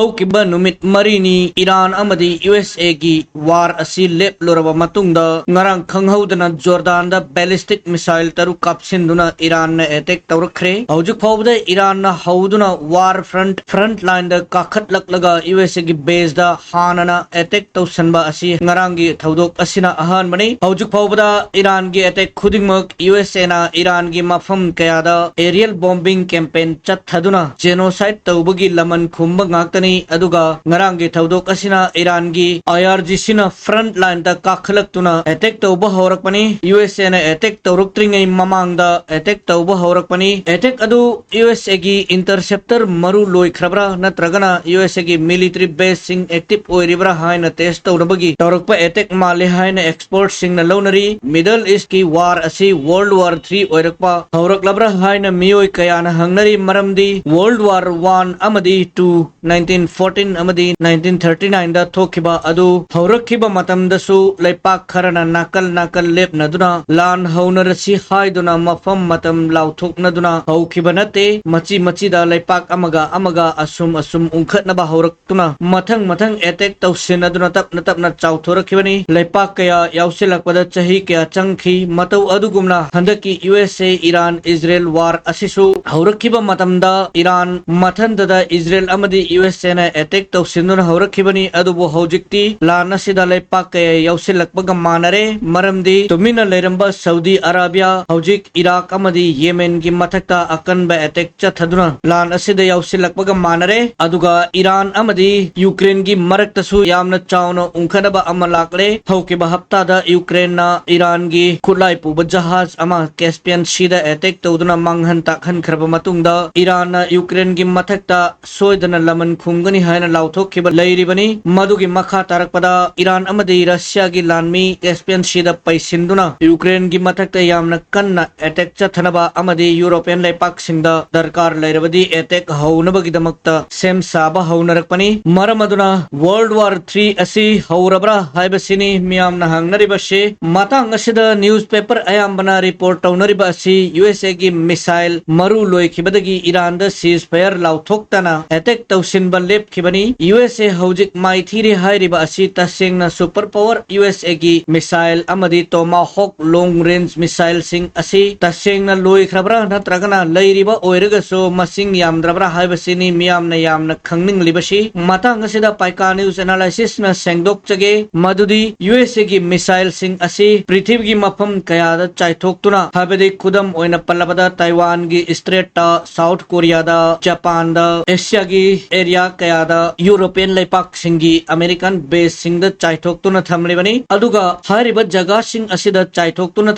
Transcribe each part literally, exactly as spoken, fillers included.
ꯍꯧꯈꯤꯕ ꯅꯨꯃꯤꯠ ꯃꯔꯤꯅꯤ ꯏꯔꯥꯟ ꯑꯃꯗꯤ ꯌꯨ ꯑꯦꯁ ꯑꯦꯒꯤ ꯋꯥꯔ ꯑꯁꯤ ꯂꯦꯞꯂꯨꯔꯕ ꯃꯇꯨꯡꯗ, ꯉꯔꯥꯡ ꯈꯪꯍꯧꯗꯅ ꯖꯣꯔꯗꯥꯟꯗ ballistic missile ꯇꯔꯨꯛ ꯀꯥꯞꯁꯤꯟꯗꯨꯅ ꯏꯔꯥꯟꯅ ꯑꯦꯇꯦꯛ ꯇꯧꯔꯛꯈ꯭ꯔꯦ꯫ ꯍꯧꯖꯤꯛ ꯐꯥꯎꯕꯗ ꯏꯔꯥꯟꯅ ꯍꯧꯗꯨꯅ ꯋꯥꯔ ꯐ꯭ꯔꯟꯠ, ꯐ꯭ꯔꯟꯠ ꯂꯥꯏꯟꯗ ꯀꯥꯈꯠꯂꯛꯂꯒ ꯌꯨ ꯑꯦꯁ ꯑꯦꯒꯤ ꯕꯦꯁꯇ ꯍꯥꯟꯅꯅ ꯑꯦꯇꯦꯛ ꯇꯧꯁꯟꯕ ꯑꯁꯤ ꯉꯔꯥꯡꯒꯤ ꯊꯧꯗꯣꯛ ꯑꯁꯤꯅ ꯑꯍꯥꯟꯕꯅꯤ꯫ ꯍꯧꯖꯤꯛ ꯐꯥꯎꯕꯗ ꯏꯔꯥꯟꯒꯤ ꯑꯦꯇꯦꯛ ꯈꯨꯗꯤꯡꯃꯛ ꯌꯨ ꯑꯦꯁ ꯑꯦꯅ ꯏꯔꯥꯟꯒꯤ ꯃꯐꯝ ꯀꯌꯥꯗ aerial bombing campaign ꯆꯠꯊꯗꯨꯅ genocide ꯇꯧꯕꯒꯤ ꯂꯃꯟ ꯈꯨꯝꯕ ꯉꯥꯛꯇꯅꯤ꯫ ꯑꯗꯨꯒ ꯉꯔꯥꯡꯒꯤ ꯊꯧꯗꯣꯛ ꯑꯁꯤꯅ ꯏꯔꯥꯟꯒꯤ ꯑꯥꯏ ꯑꯥꯔ ꯖꯤ ꯁꯤꯅ ꯐ꯭ꯔꯟꯠ ꯂꯥꯏꯟꯗ ꯀꯥꯈꯠꯂꯛꯇꯨꯅ ꯑꯦꯇꯦꯛ ꯇꯧꯕ ꯍꯧꯔꯛꯄꯅꯤ꯫ ꯌꯨ ꯑꯦꯁ ꯑꯦꯅ ꯑꯦꯇꯦꯛ ꯇꯧꯔꯛꯇ꯭ꯔꯤꯉꯩ ꯃꯃꯥꯡꯗ ꯑꯦꯇꯦꯛ ꯇꯧꯕ ꯍꯧꯔꯛꯄꯅꯤ꯫ ꯑꯦꯇꯦꯛ ꯑꯗꯨ ꯌꯨ ꯑꯦꯁ ꯑꯦꯒꯤ interceptor ꯃꯔꯨ ꯂꯣꯏꯈ꯭ꯔꯕ꯭ꯔꯥ ꯅꯠꯇ꯭ꯔꯒꯅ ꯌꯨ ꯑꯦꯁ ꯑꯦꯒꯤ military baseꯁꯤꯡ active ꯑꯣꯏꯔꯤꯕ꯭ꯔꯥ ꯍꯥꯏꯅ test ꯇꯧꯅꯕꯒꯤ ꯇꯧꯔꯛꯄ ꯑꯦꯇꯦꯛ ꯃꯥꯜꯂꯦ ꯍꯥꯏꯅ expertꯁꯤꯡꯅ ꯂꯧꯅꯔꯤ꯫ Middle Eastꯀꯤ ꯋꯥꯔ ꯑꯁꯤ World War Three ꯑꯣꯏꯔꯛꯄ ꯍꯧꯔꯛꯂꯕ꯭ꯔꯥ ꯍꯥꯏꯅ ꯃꯤꯑꯣꯏ ꯀꯌꯥꯅ ꯍꯪꯅꯔꯤ, ꯃꯔꯝꯗꯤ World War One ꯑꯃꯗꯤ Two, nineteen fourteen ꯑꯃꯗꯤ nineteen thirty nineꯗ ꯊꯣꯛꯈꯤꯕ ꯑꯗꯨ ꯍꯧꯔꯛꯈꯤꯕ ꯃꯇꯝꯗꯁꯨ ꯂꯩꯄꯥꯛ ꯈꯔꯅ ꯅꯥꯀꯜ ꯅꯥꯀꯜ ꯂꯦꯞꯅꯗꯨꯅ ꯂꯥꯟ ꯍꯧꯅꯔꯁꯤ ꯍꯥꯏꯗꯨꯅ ꯃꯐꯝ ꯃꯇꯝ ꯂꯥꯎꯊꯣꯛꯅꯗꯨꯅ ꯍꯧꯈꯤꯕ ꯅꯠꯇꯦ꯫ ꯃꯆꯤ ꯃꯆꯤꯗ ꯂꯩꯄꯥꯛ ꯑꯃꯒ ꯑꯃꯒ ꯑꯁꯨꯝ ꯑꯁꯨꯝ ꯎꯪꯈꯠꯅꯕ ꯍꯧꯔꯛ ꯇꯨꯅ ꯃꯊꯪ ꯃꯊꯪ ꯑꯦꯇꯦꯛ ꯇꯧꯁꯤꯟꯅꯗꯨꯅ ꯇꯞꯅ ꯇꯞꯅ ꯆꯥꯎꯊꯣꯔꯛꯈꯤꯕꯅꯤ꯫ ꯂꯩꯄꯥꯛ ꯀꯌꯥ ꯌꯥꯎꯁꯤꯜꯂꯛꯄꯗ ꯆꯍꯤ ꯀꯌꯥ ꯆꯪꯈꯤ꯫ ꯃꯇꯧ ꯑꯗꯨꯒꯨꯝꯅ ꯍꯟꯗꯛꯀꯤ ꯌꯨ ꯑꯦꯁ ꯑꯦ ꯏꯔꯥꯟ ꯏꯖꯔꯦꯜ ꯋꯥꯔ ꯑꯁꯤꯁꯨ ꯍꯧꯔꯛꯈꯤꯕ ꯃꯇꯝꯗ ꯏꯔꯥꯟ ꯃꯊꯟꯇꯗ ꯏꯖꯔꯦꯜ ꯑꯃꯗꯤ ꯌꯨ ꯑꯦꯁ ꯑꯦꯅ ꯑꯦꯇꯦꯛ ꯇꯧꯁꯤꯟꯗꯨꯅ ꯍꯧꯔꯛꯈꯤꯕꯅꯤ꯫ ꯑꯗꯨꯕꯨ ꯍꯧꯖꯤꯛꯇꯤ ꯂꯥꯟ ꯑꯁꯤꯗ ꯂꯩꯄꯥꯛ ꯀꯌꯥ ꯌꯥꯎꯁꯤꯜꯂꯛꯄꯒ ꯃꯥꯟꯅꯔꯦ꯫ ꯃꯔꯝꯗꯤ ꯇꯨꯃꯤꯟꯅ ꯂꯩꯔꯝꯕ ꯁꯥꯎꯗꯤ ꯑꯔꯥꯕꯤꯌꯥ ꯍꯧꯖꯤꯛ ꯏꯔꯥꯛ ꯑꯃꯗꯤ ꯌꯦꯃꯦꯟꯒꯤ ꯃꯊꯛꯇ ꯑꯀꯟꯕ ꯑꯦꯇꯦꯛ ꯆꯠꯊꯗꯨꯅ ꯂꯥꯟ ꯑꯁꯤꯗ ꯌꯥꯎꯁꯤꯜꯂꯛꯄꯒ ꯃꯥꯟꯅꯔꯦ꯫ ꯑꯗꯨꯒ ꯏꯔꯥꯟ ꯑꯃꯗꯤ ꯌꯨꯀ꯭ꯔꯦꯟꯒꯤ ꯃꯔꯛꯇꯁꯨ ꯌꯥꯝꯅ ꯆꯥꯎꯅ ꯎꯪꯈꯠꯅꯕ ꯑꯃ ꯂꯥꯛꯂꯦ꯫ ꯍꯧꯈꯤꯕ ꯍꯞꯇꯥꯗ ꯌꯨꯀ꯭ꯔꯦꯟꯅ ꯏꯔꯥꯟꯒꯤ ꯈꯨꯠꯂꯥꯏ ꯄꯨꯕ ꯖꯍꯥꯖ ꯑꯃ ꯀꯦꯁꯄꯤꯌꯟ ꯁꯤꯗ ꯑꯦꯇꯦꯛ ꯇꯧꯗꯨꯅ ꯃꯥꯡꯍꯟ ꯇꯥꯛꯍꯟꯈ꯭ꯔꯕ ꯃꯇꯨꯡꯗ, ꯏꯔꯥꯟꯅ ꯌꯨꯀ꯭ꯔꯦꯟꯒꯤ ꯃꯊꯛꯇ ꯁꯣꯏꯗꯅ ꯂꯃꯟ ꯈꯨꯝꯒꯅꯤ ꯍꯥꯏꯅ ꯂꯥꯎꯊꯣꯛꯈꯤꯕ ꯂꯩꯔꯤꯕꯅꯤ꯫ ꯃꯗꯨꯒꯤ ꯃꯈꯥ ꯇꯥꯔꯛꯄꯗ ꯏꯔꯥꯟ ꯑꯃꯗꯤ ꯔꯁꯤꯌꯥꯒꯤ ꯂꯥꯟꯃꯤ ꯀꯦꯁꯄꯤꯌꯟ ꯁꯤꯗ ꯄꯩꯁꯤꯟꯗꯨꯅ ꯌꯨꯀ꯭ꯔꯦꯟꯒꯤ ꯃꯊꯛꯇ ꯌꯥꯝꯅ ꯀꯟꯅ ꯑꯦꯇꯦꯛ ꯆꯠꯊꯅꯕ ꯑꯃꯗꯤ ꯌꯨꯔꯣꯄꯤꯌꯟ ꯂꯩꯄꯥꯛꯁꯤꯡꯗ ꯗꯔꯀꯥꯔ ꯂꯩꯔꯕꯗꯤ ꯑꯦꯇꯦꯛ ꯍꯧꯅꯕꯒꯤꯗꯃꯛꯇ ꯁꯦꯝ ꯁꯥꯕ ꯍꯧꯅꯔꯛꯄꯅꯤ꯫ ꯃꯔꯝ ꯑꯗꯨꯅ World War Three ꯑꯁꯤ ꯍꯧꯔꯕ꯭ꯔꯥ ꯍꯥꯏꯕꯁꯤꯅꯤ ꯃꯤꯌꯥꯝꯅ ꯍꯪꯅꯔꯤꯕꯁꯤ꯫ ꯃꯇꯥꯡ ꯑꯁꯤꯗ newspaper ꯑꯌꯥꯝꯕꯅ report ꯇꯧꯅꯔꯤꯕ ꯑꯁꯤ ꯌꯨ ꯑꯦꯁ ꯑꯦꯒꯤ missile ꯃꯔꯨ ꯂꯣꯏꯈꯤꯕꯗꯒꯤ ꯏꯔꯥꯟꯗ ceasefire ꯂꯥꯎꯊꯣꯛꯇꯅ ꯑꯦꯇꯦꯛ ꯇꯧꯁꯤꯟꯕ ꯂꯦꯞꯈꯤꯕꯅꯤ꯫ ꯌꯨ ꯑꯦꯁ ꯑꯦ ꯍꯧꯖꯤꯛ ꯃꯥꯏꯊꯤꯔꯦ ꯍꯥꯏꯔꯤꯕ ꯑꯁꯤ ꯇꯁꯦꯡꯅ super power ꯌꯨ ꯑꯦꯁ ꯑꯦꯒꯤ missile ꯑꯃꯗꯤ Tomahawk long range missileꯁꯤꯡ ꯑꯁꯤ ꯇꯁꯦꯡꯅ ꯂꯣꯏꯈ꯭ꯔꯕ꯭ꯔꯥ ꯅꯠꯇ꯭ꯔꯒꯅ ꯂꯩꯔꯤꯕ ꯑꯣꯏꯔꯒꯁꯨ ꯃꯁꯤꯡ ꯌꯥꯝꯗ꯭ꯔꯕ꯭ꯔꯥ ꯍꯥꯏꯕꯁꯤꯅꯤ ꯃꯤꯌꯥꯝꯅ ꯌꯥꯝꯅ ꯈꯪꯅꯤꯡꯂꯤꯕꯁꯤ꯫ ꯃꯇꯥꯡ ꯑꯁꯤꯗ ꯄꯥꯏꯀꯥ News Analysisꯅ ꯁꯦꯡꯗꯣꯛꯆꯒꯦ ꯃꯗꯨꯗꯤ ꯌꯨ ꯑꯦꯁ ꯑꯦꯒꯤ missileꯁꯤꯡ ꯑꯁꯤ ꯄ꯭ꯔꯤꯊꯤꯕꯤꯒꯤ ꯃꯐꯝ ꯀꯌꯥꯗ ꯆꯥꯏꯊꯣꯛꯇꯨꯅ, ꯍꯥꯏꯕꯗꯤ ꯈꯨꯗꯝ ꯑꯣꯏꯅ ꯄꯜꯂꯕꯗ ꯇꯥꯏꯋꯥꯟꯒꯤ straitꯇ, South Koreaꯗ, ꯖꯄꯥꯟꯗ, ꯑꯦꯁꯤꯌꯥꯒꯤ area ꯀꯌꯥꯗ, European ꯂꯩꯄꯥꯛꯁꯤꯡꯒꯤ American baseꯁꯤꯡꯗ ꯆꯥꯏꯊꯣꯛꯇꯨꯅ ꯊꯝꯂꯤꯕꯅꯤ꯫ ꯑꯗꯨꯒ ꯍꯥꯏꯔꯤꯕ ꯖꯒꯥꯁꯤꯡ ꯑꯁꯤꯗ ꯆꯥꯏꯊꯣꯛꯇꯨꯅ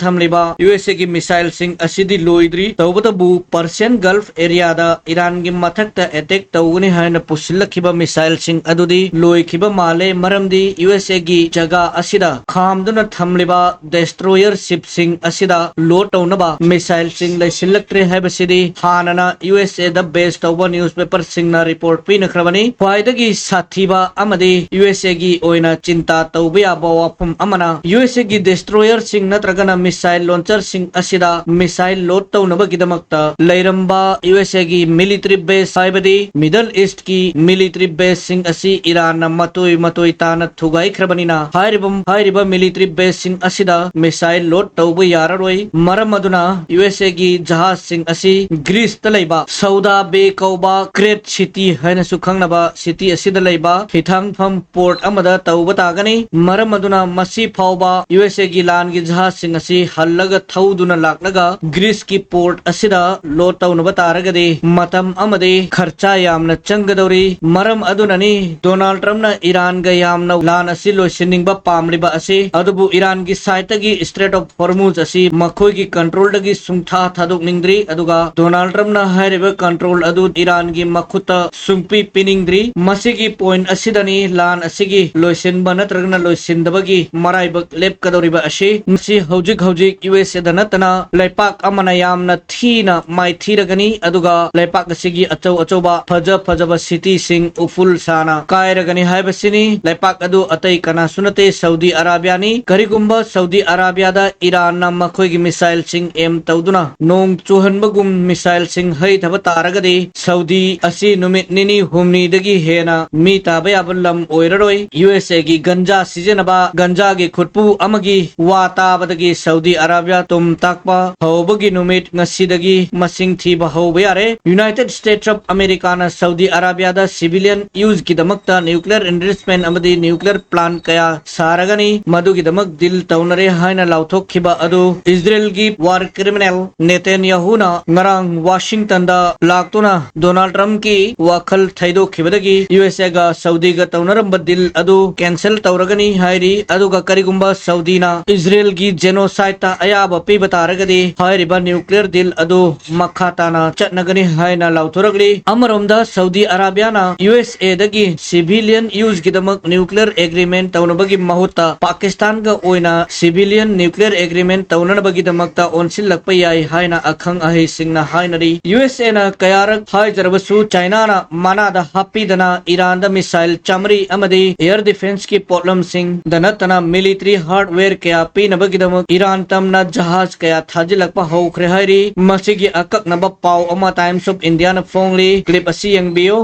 ꯊꯝꯂꯤꯕ ꯌꯨ ꯑꯦꯁ ꯑꯦꯒꯤ missileꯁꯤꯡ ꯑꯁꯤꯗꯤ ꯂꯣꯏꯗ꯭ꯔꯤ꯫ ꯇꯧꯕꯇꯕꯨ Persian Gulf areaꯗ ꯏꯔꯥꯟꯒꯤ ꯃꯊꯛꯇ attack ꯇꯧꯒꯅꯤ ꯍꯥꯏꯅ ꯄꯨꯁꯤꯜꯂꯛꯈꯤꯕ missileꯁꯤꯡ ꯑꯗꯨꯗꯤ ꯂꯣꯏꯈꯤꯕ ꯃꯥꯜꯂꯦ, ꯃꯔꯝꯗꯤ ꯌꯨ ꯑꯦꯁ ꯑꯦꯒꯤ ꯖꯒꯥ ꯑꯁꯤꯗ ꯈꯥꯝꯗꯨꯅ ꯊꯝꯂꯤꯕ destroyer shipꯁꯤꯡ ꯑꯁꯤꯗ load ꯇꯧꯅꯕ missileꯁꯤꯡ ꯂꯩꯁꯤꯜꯂꯛꯇ꯭ꯔꯦ ꯍꯥꯏꯕꯁꯤꯗꯤ ꯍꯥꯟꯅꯅ ꯌꯨ ꯑꯦꯁ ꯑꯦꯗ base ꯇꯧꯕ newspaperꯁꯤꯡꯅ report ꯄꯤꯅꯈ꯭ꯔꯕꯅꯤ꯫ ꯈ꯭ꯋꯥꯏꯗꯒꯤ ꯁꯥꯊꯤꯕ ꯑꯃꯗꯤ ꯌꯨ ꯑꯦꯁ ꯑꯦꯒꯤ ꯑꯣꯏꯅ ꯆꯤꯟꯇꯥ ꯇꯧꯕ ꯌꯥꯕ ꯋꯥꯐꯝ ꯑꯃꯅ ꯌꯨ ꯑꯦꯁ ꯑꯦꯒꯤ destroyerꯁꯤꯡ ꯅꯠꯇ꯭ꯔꯒꯅ missile launcherꯁꯤꯡ ꯑꯁꯤꯗ missile load ꯇꯧꯅꯕꯒꯤꯗꯃꯛꯇ ꯂꯩꯔꯝꯕ ꯌꯨ ꯑꯦꯁ ꯑꯦꯒꯤ military base, ꯍꯥꯏꯕꯗꯤ Middle Eastꯀꯤ military baseꯁꯤꯡ ꯑꯁꯤ ꯏꯔꯥꯟꯅ ꯃꯇꯣꯏ ꯃꯇꯣꯏ ꯇꯥꯅ ꯊꯨꯒꯥꯏꯈ꯭ꯔꯕꯅꯤꯅ ꯍꯥꯏꯔꯤꯕ, ꯍꯥꯏꯔꯤꯕ military baseꯁꯤꯡ ꯑꯁꯤꯗ missile load ꯇꯧꯕ ꯌꯥꯔꯔꯣꯏ꯫ ꯃꯔꯝ ꯑꯗꯨꯅ ꯌꯨ ꯑꯦꯁ ꯑꯦꯒꯤ ꯖꯍꯥꯖꯁꯤꯡ ꯑꯁꯤ Greeceꯇ ꯂꯩꯕ Suda Bay ꯀꯧꯕ Crete City ꯍꯥꯏꯅꯁꯨ ꯈꯪꯅꯕ city ꯑꯁꯤꯗ ꯂꯩꯕ ꯍꯤꯊꯥꯡꯐꯝ port ꯑꯃꯗ ꯇꯧꯕ ꯇꯥꯒꯅꯤ꯫ ꯃꯔꯝ ꯑꯗꯨꯅ ꯃꯁꯤ ꯐꯥꯎꯕ ꯌꯨ ꯑꯦꯁ ꯑꯦꯒꯤ ꯂꯥꯟꯒꯤ ꯖꯍꯥꯖꯁꯤꯡ ꯑꯁꯤ ꯍꯜꯂꯒ ꯊꯧꯗꯨꯅ ꯂꯥꯛꯂꯒ Greeceꯀꯤ port ꯑꯁꯤꯗ load ꯇꯧꯅꯕ ꯇꯥꯔꯒꯗꯤ ꯃꯇꯝ ꯑꯃꯗꯤ ꯈꯔꯆꯥ ꯌꯥꯝꯅ ꯆꯪꯒꯗꯧꯔꯤ꯫ ꯃꯔꯝ ꯑꯗꯨꯅꯅꯤ ꯗꯣꯅꯥꯜꯗ ꯇ꯭ꯔꯝꯞꯅ ꯏꯔꯥꯟꯒ ꯌꯥꯝꯅ ꯂꯥꯟ ꯑꯁꯤ ꯂꯣꯏꯁꯤꯟꯅꯤꯡꯕ ꯄꯥꯝꯂꯤꯕ ꯑꯁꯤ꯫ ꯑꯗꯨꯕꯨ ꯏꯔꯥꯟꯒꯤ sideꯇꯒꯤ Strait of Hormuz ꯑꯁꯤ ꯃꯈꯣꯏꯒꯤ controlꯗꯒꯤ ꯁꯨꯡꯊꯥ ꯊꯥꯗꯣꯛꯅꯤꯡꯗ꯭ꯔꯤ, ꯑꯗꯨꯒ ꯗꯣꯅꯥꯜꯗ ꯇ꯭ꯔꯝꯞꯅ ꯍꯥꯏꯔꯤꯕ control ꯑꯗꯨ ꯏꯔꯥꯟꯒꯤ ꯃꯈꯨꯠꯇ ꯁꯨꯡꯄꯤ ꯄꯤꯅꯤꯡꯗ꯭ꯔꯤ꯫ ꯃꯁꯤꯒꯤ point ꯑꯁꯤꯗꯅꯤ ꯂꯥꯟ ꯑꯁꯤꯒꯤ ꯂꯣꯏꯁꯤꯟꯕ ꯅꯠꯇ꯭ꯔꯒꯅ ꯂꯣꯏꯁꯤꯟꯗꯕꯒꯤ ꯃꯔꯥꯏꯕꯛ ꯂꯦꯞꯀꯗꯧꯔꯤꯕ ꯑꯁꯤ꯫ ꯃꯁꯤ ꯍꯧꯖꯤꯛ ꯍꯧꯖꯤꯛ ꯌꯨ ꯑꯦꯁ ꯑꯦꯗ ꯅꯠꯇꯅ ꯂꯩꯄꯥꯛ ꯑꯃꯅ ꯌꯥꯝꯅ ꯊꯤꯅ ꯃꯥꯏꯊꯤꯔꯒꯅꯤ, ꯑꯗꯨꯒ ꯂꯩꯄꯥꯛ ꯑꯁꯤꯒꯤ ꯑꯆꯧ ꯑꯆꯧꯕ ꯐꯖ ꯐꯖꯕ cityꯁꯤꯡ ꯎꯐꯨꯜ ꯁꯥꯅ ꯀꯥꯏꯔꯒꯅꯤ ꯍꯥꯏꯕꯁꯤꯅꯤ꯫ ꯂꯩꯄꯥꯛ ꯑꯗꯨ ꯑꯇꯩ ꯀꯅꯥꯁꯨ ꯅꯠꯇꯦ, ꯁꯥꯎꯗꯤ ꯑꯔꯥꯕꯤꯌꯥꯅꯤ꯫ ꯀꯔꯤꯒꯨꯝꯕ ꯁꯥꯎꯗꯤ ꯑꯔꯥꯕꯤꯌꯥꯗ ꯏꯔꯥꯟꯅ ꯃꯈꯣꯏꯒꯤ missileꯁꯤꯡ aim ꯇꯧꯗꯨꯅ ꯅꯣꯡ ꯆꯨꯍꯟꯕꯒꯨꯝ missileꯁꯤꯡ ꯍꯩꯊꯕ ꯇꯥꯔꯒꯗꯤ, ꯁꯥꯎꯗꯤ ꯑꯁꯤ ꯅꯨꯃꯤꯠ ꯅꯤꯅꯤ ꯍꯨꯝꯅꯤ ꯃꯤꯗꯒꯤ ꯍꯦꯟꯅ ꯃꯤ ꯇꯥꯕ ꯌꯥꯕ ꯂꯝ ꯑꯣꯏꯔꯔꯣꯏ꯫ ꯌꯨ ꯑꯦꯁ ꯑꯦꯒꯤ ꯒꯟꯖꯥ ꯁꯤꯖꯤꯟꯅꯕ, ꯒꯟꯖꯥꯒꯤ ꯈꯨꯠꯄꯨ ꯑꯃꯒꯤ ꯋꯥ ꯇꯥꯕꯗꯒꯤ ꯁꯥꯎꯗꯤ ꯑꯔꯥꯕꯤꯌꯥ ꯇꯨꯝ ꯇꯥꯛꯄ ꯍꯧꯕꯒꯤ ꯅꯨꯃꯤꯠ ꯉꯁꯤꯗꯒꯤ ꯃꯁꯤꯡ ꯊꯤꯕ ꯍꯧꯕ ꯌꯥꯔꯦ꯫ United States of Americaꯅ ꯁꯥꯎꯗꯤ ꯑꯔꯥꯕꯤꯌꯥꯗ civilian useꯀꯤꯗꯃꯛꯇ nuclear enrichment ꯑꯃꯗꯤ nuclear plant ꯀꯌꯥ ꯁꯥꯔꯒꯅꯤ, ꯃꯗꯨꯒꯤꯗꯃꯛ deal ꯇꯧꯅꯔꯦ ꯍꯥꯏꯅ ꯂꯥꯎꯊꯣꯛꯈꯤꯕ ꯑꯗꯨ ꯏꯖꯔꯦꯜꯒꯤ war criminal ꯅꯦꯇꯟꯌꯥꯍꯨꯅ ꯉꯔꯥꯡ ꯋꯥꯁꯤꯡꯇꯟꯗ ꯂꯥꯛꯇꯨꯅ ꯗꯣꯅꯥꯜꯗ ꯇ꯭ꯔꯝꯞꯀꯤ ꯋꯥꯈꯜ ꯊꯩꯗꯣꯛꯈꯤꯕꯗꯒꯤ ꯌꯨ ꯑꯦꯁ ꯑꯦꯒ ꯁꯥꯎꯗꯤꯒ ꯇꯧꯅꯔꯝꯕ deal ꯑꯗꯨ cancel ꯇꯧꯔꯒꯅꯤ ꯍꯥꯏꯔꯤ꯫ ꯑꯗꯨꯒ ꯀꯔꯤꯒꯨꯝꯕ ꯁꯥꯎꯗꯤꯅ ꯏꯖꯔꯦꯜꯒꯤ genocideta ꯑꯌꯥꯕ ꯄꯤꯕ ꯇꯥꯔꯒꯗꯤ ꯍꯥꯏꯔꯤꯕ nuclear deal ꯑꯗꯨ ꯃꯈꯥ ꯇꯥꯅ ꯆꯠꯅꯒꯅꯤ ꯍꯥꯏꯅ ꯂꯥꯎꯊꯣꯔꯛꯂꯤ꯫ ꯑꯃꯔꯣꯝꯗ ꯁꯥꯎꯗꯤ ꯑꯔꯥꯕꯤꯌꯥꯅ ꯌꯨ ꯑꯦꯁ ꯑꯦꯗꯒꯤ civilian useꯀꯤꯗꯃꯛ nuclear agreement ꯇꯧꯅꯕꯒꯤ ꯃꯍꯨꯠꯇ ꯄꯥꯀꯤꯁꯇꯥꯟꯒ ꯑꯣꯏꯅ civilian nuclear agreement ꯇꯧꯅꯅꯕꯒꯤꯗꯃꯛꯇ ꯑꯣꯟꯁꯤꯜꯂꯛꯄ ꯌꯥꯏ ꯍꯥꯏꯅ ꯑꯈꯪ ꯑꯍꯩꯁꯤꯡꯅ ꯍꯥꯏꯅꯔꯤ꯫ ꯌꯨ ꯑꯦꯁ ꯑꯦꯅ ꯀꯌꯥꯔꯛ ꯍꯥꯏꯖꯔꯕꯁꯨ ꯆꯥꯏꯅꯥꯅ ꯃꯅꯥꯗ ꯍꯥꯞꯄꯤꯗꯅ ꯏꯔꯥꯟꯗ missile ꯆꯥꯃꯔꯤ ꯑꯃꯗꯤ air defenceꯀꯤ ꯄꯣꯠꯂꯝꯁꯤꯡꯗ ꯅꯠꯇꯅ military hardware ꯀꯌꯥ ꯄꯤꯅꯕꯒꯤꯗꯃꯛ ꯏꯔꯥꯟ ꯇꯝꯅ ꯖꯍꯥꯖ ꯀꯌꯥ ꯊꯥꯖꯤꯜꯂꯛꯄ ꯍꯧꯈ꯭ꯔꯦ ꯍꯥꯏꯔꯤ꯫ ꯃꯁꯤꯒꯤ ꯑꯀꯛꯅꯕ ꯄꯥꯎ ꯑꯃ Times of Indiaꯅ ꯐꯣꯡꯂꯤ꯫ Clip ꯑꯁꯤ ꯌꯦꯡꯕꯤꯌꯨ꯫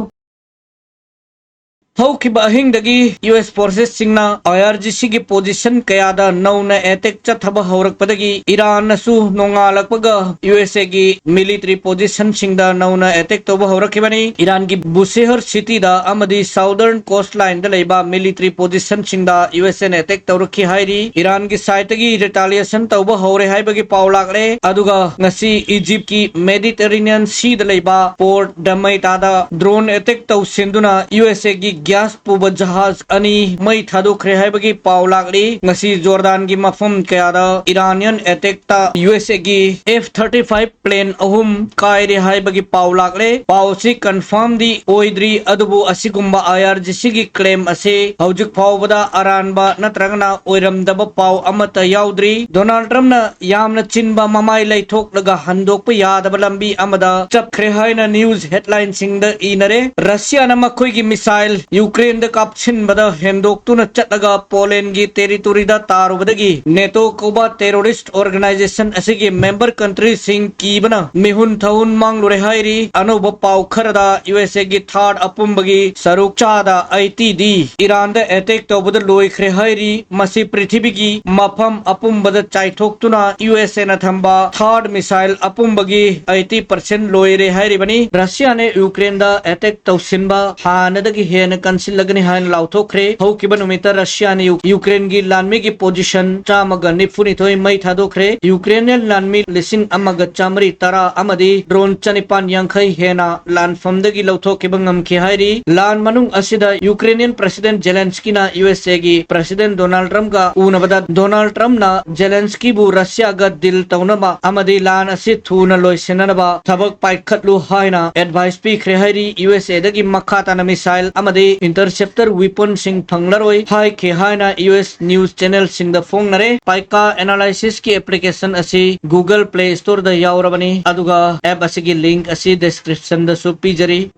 ꯍꯧꯈꯤꯕ ꯑꯍꯤꯡꯗꯒꯤ ꯌꯨ ꯑꯦꯁ forcesꯁꯤꯡꯅ ꯑꯥꯏ ꯑꯥꯔ ꯖꯤ ꯁꯤꯒꯤ position ꯀꯌꯥꯗ ꯅꯧꯅ attack ꯆꯠꯊꯕ ꯍꯧꯔꯛꯄꯗꯒꯤ ꯏꯔꯥꯟꯅꯁꯨ ꯅꯣꯡꯉꯥꯜꯂꯛꯄꯒ ꯌꯨ ꯑꯦꯁ ꯑꯦꯒꯤ military positionꯁꯤꯡꯗ ꯅꯧꯅ attack ꯇꯧꯕ ꯍꯧꯔꯛꯈꯤꯕꯅꯤ꯫ ꯏꯔꯥꯟꯒꯤ ꯕꯨꯁꯦꯍꯔ cityꯗ ꯑꯃꯗꯤ southern coastlineꯗ ꯂꯩꯕ military positionꯁꯤꯡꯗ ꯌꯨ ꯑꯦꯁ ꯑꯦꯅ attack ꯇꯧꯔꯛꯈꯤ ꯍꯥꯏꯔꯤ꯫ ꯏꯔꯥꯟꯒꯤ sideꯇꯒꯤ retaliation ꯇꯧꯕ ꯍꯧꯔꯦ ꯍꯥꯏꯕꯒꯤ ꯄꯥꯎ ꯂꯥꯛꯂꯦ꯫ ꯑꯗꯨꯒ ꯉꯁꯤ ꯏꯖꯤꯞꯀꯤ Mediterranean Seaꯗ ꯂꯩꯕ port Damietta ꯗ drone attack ꯇꯧꯁꯤꯟꯗꯨꯅ ꯌꯨ ꯑꯦꯁ ꯑꯦꯒꯤ gas ꯄꯨꯕ ꯖꯍꯥꯖ ꯑꯅꯤ ꯃꯩ ꯊꯥꯗꯣꯛꯈ꯭ꯔꯦ ꯍꯥꯏꯕꯒꯤ ꯄꯥꯎ ꯂꯥꯛꯂꯤ꯫ ꯉꯁꯤ ꯖꯣꯔꯗꯥꯟꯒꯤ ꯃꯐꯝ ꯀꯌꯥꯗ Iranian attackꯇ ꯌꯨ ꯑꯦꯁ ꯑꯦꯒꯤ F thirty five plane ꯑꯍꯨꯝ ꯀꯥꯏꯔꯦ ꯍꯥꯏꯕꯒꯤ ꯄꯥꯎ ꯂꯥꯛꯂꯦ꯫ ꯄꯥꯎꯁꯤ confirmꯗꯤ ꯑꯣꯏꯗ꯭ꯔꯤ, ꯑꯗꯨꯕꯨ ꯑꯁꯤꯒꯨꯝꯕ ꯑꯥꯏ ꯑꯥꯔ ꯖꯤ ꯁꯤꯒꯤ claim ꯑꯁꯤ ꯍꯧꯖꯤꯛ ꯐꯥꯎꯕꯗ ꯑꯔꯥꯟꯕ ꯅꯠꯇ꯭ꯔꯒꯅ ꯑꯣꯏꯔꯝꯗꯕ ꯄꯥꯎ ꯑꯃꯠꯇ ꯌꯥꯎꯗ꯭ꯔꯤ꯫ ꯗꯣꯅꯥꯜꯗ ꯇ꯭ꯔꯝꯞꯅ ꯌꯥꯝꯅ ꯆꯤꯟꯕ ꯃꯃꯥꯏ ꯂꯩꯊꯣꯛꯂꯒ ꯍꯟꯗꯣꯛꯄ ꯌꯥꯗꯕ ꯂꯝꯕꯤ ꯑꯃꯗ ꯆꯠꯈ꯭ꯔꯦ ꯍꯥꯏꯅ news headlineꯁꯤꯡꯗ ꯏꯅꯔꯦ꯫ ꯔꯁꯤꯌꯥꯅ ꯃꯈꯣꯏꯒꯤ missile ꯌꯨꯀ꯭ꯔꯦꯟꯗ ꯀꯥꯞꯁꯤꯟꯕꯗ ꯍꯦꯟꯗꯣꯛꯇꯨꯅ ꯆꯠꯂꯒ ꯄꯣꯂꯦꯟꯒꯤ territoryꯗ ꯇꯥꯔꯨꯕꯗꯒꯤ NATO ꯀꯧꯕ terrorist organization ꯑꯁꯤꯒꯤ member countryꯁꯤꯡ ꯀꯤꯕꯅ ꯃꯤꯍꯨꯟ ꯊꯥꯍꯨꯟ ꯃꯥꯡꯂꯨꯔꯦ ꯍꯥꯏꯔꯤ꯫ ꯑꯅꯧꯕ ꯄꯥꯎ ꯈꯔꯗ USAꯒꯤ THAAD ꯑꯄꯨꯝꯕꯒꯤ ꯁꯔꯨꯛ ꯆꯥꯗ eightyꯗꯤ ꯏꯔꯥꯟꯗ attack ꯇꯧꯕꯗ ꯂꯣꯏꯈ꯭ꯔꯦ ꯍꯥꯏꯔꯤ꯫ ꯃꯁꯤ ꯄ꯭ꯔꯤꯊꯤꯕꯤꯒꯤ ꯃꯐꯝ ꯑꯄꯨꯝꯕꯗ ꯆꯥꯏꯊꯣꯛꯇꯨꯅ USAꯅ ꯊꯝꯕ THAAD missile ꯑꯄꯨꯝꯕꯒꯤ eighty percent ꯂꯣꯏꯔꯦ ꯍꯥꯏꯔꯤꯕꯅꯤ꯫ ꯔꯁꯤꯌꯥꯅ ꯌꯨꯀ꯭ꯔꯦꯟꯗ attack ꯇꯧꯁꯤꯟꯕ ꯍꯥꯟꯅꯗꯒꯤ ꯍꯦꯟꯅ ꯀꯟꯁꯤꯜꯂꯒꯅꯤ ꯍꯥꯏꯅ ꯂꯥꯎꯊꯣꯛꯈ꯭ꯔꯦ꯫ ꯍꯧꯈꯤꯕ ꯅꯨꯃꯤꯠꯇ ꯔꯁꯤꯌꯥꯅ ꯌꯨ-, ꯌꯨꯀ꯭ꯔꯦꯟꯒꯤ ꯂꯥꯟꯃꯤꯒꯤ position ꯆꯥꯝꯃꯒ ꯅꯤꯐꯨꯅꯤꯊꯣꯏ ꯃꯩ ꯊꯥꯗꯣꯛꯈ꯭ꯔꯦ꯫ ꯌꯨꯀ꯭ꯔꯦꯅꯤꯌꯟ ꯂꯥꯟꯃꯤ ꯂꯤꯁꯤꯡ ꯑꯃꯒ ꯆꯥꯃꯔꯤ ꯇꯔꯥ ꯑꯃꯗꯤ drone ꯆꯅꯤꯄꯥꯟ ꯌꯥꯡꯈꯩ ꯍꯦꯟꯅ ꯂꯥꯟꯐꯝꯗꯒꯤ ꯂꯧꯊꯣꯛꯈꯤꯕ ꯉꯝꯈꯤ ꯍꯥꯏꯔꯤ꯫ ꯂꯥꯟ ꯃꯅꯨꯡ ꯑꯁꯤꯗ ꯌꯨꯀ꯭ꯔꯦꯅꯤꯌꯟ President Zelenskyꯅ USAꯒꯤ President Donald Trumpꯀ ꯎꯅꯕꯗ Donald Trumpꯅ Zelenskyꯕꯨ ꯔꯁꯤꯌꯥꯒ deal ꯇꯧꯅꯕ ꯑꯃꯗꯤ ꯂꯥꯟ ꯑꯁꯤ ꯊꯨꯅ ꯂꯣꯏꯁꯤꯟꯅꯅꯕ ꯊꯕꯛ ꯄꯥꯏꯈꯠꯂꯨ ꯍꯥꯏꯅ advice ꯄꯤꯈ꯭ꯔꯦ ꯍꯥꯏꯔꯤ꯫ USAꯗꯒꯤ ꯃꯈꯥ ꯇꯥꯅ missile ꯑꯃꯗꯤ interceptor weaponꯁꯤꯡ ꯐꯪꯂꯔꯣꯏ ꯍꯥꯏꯈꯤ ꯍꯥꯏꯅ US news channelꯁꯤꯡꯗ ꯐꯣꯡꯅꯔꯦ꯫ Pika Analysisꯀꯤ application ꯑꯁꯤ Google Play Storeꯗ ꯌꯥꯎꯔꯕꯅꯤ, ꯑꯗꯨꯒ app ꯑꯁꯤꯒꯤ link ꯑꯁꯤ descriptionꯗꯁꯨ ꯄꯤꯖꯔꯤ꯫